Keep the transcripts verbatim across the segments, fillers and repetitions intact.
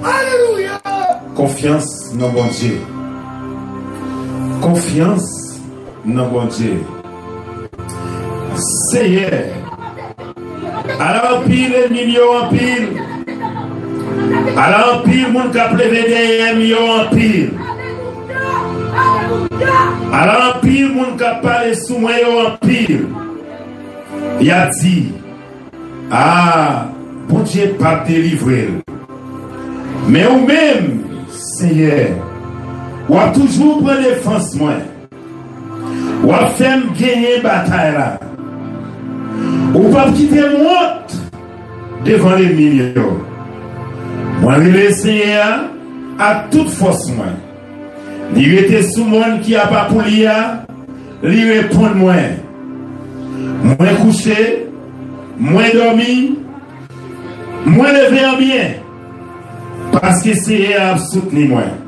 Alelouya! Konfyans nan Bondye. Konfyans nan Bondye. Senyè, ala anpil ènmi m yo anpil. Ala anpil moun k ap leve dèyè m yo anpil. Ala anpil moun k ap pale sou mwen yo anpil. Y ap di, a, Bondye p ap delivre l. Men ou menm, Senyè, w ap toujou pran defans mwen. W ap fè m genyen batay la. Ou p ap kite m wont devan lènmi m yo. Mwen rele Senyè a ak tout fòs mwen. Li rete sou mòn ki apa pou li a, li reponn mwen. Mwen kouche, mwen dòmi, mwen leve an byen, paske Senyè a ap soutni mwen.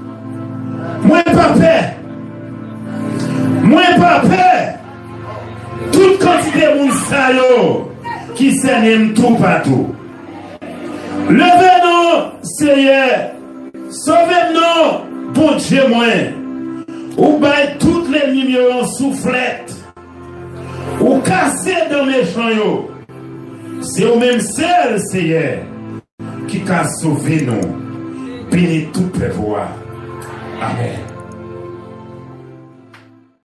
Mwen pa pè. Mwen pa pè. Tout kantite moun sa yo ki sènen m toupatou. Leve non, Senyè. Sove m non, Bondye mwen. Ou bay tout lènmi m yo yon souflèt. Ou kase dan mechan yo. Se ou menm sèl, Senyè, ki ka sove nou. Beni tout pèp ou a. Amèn.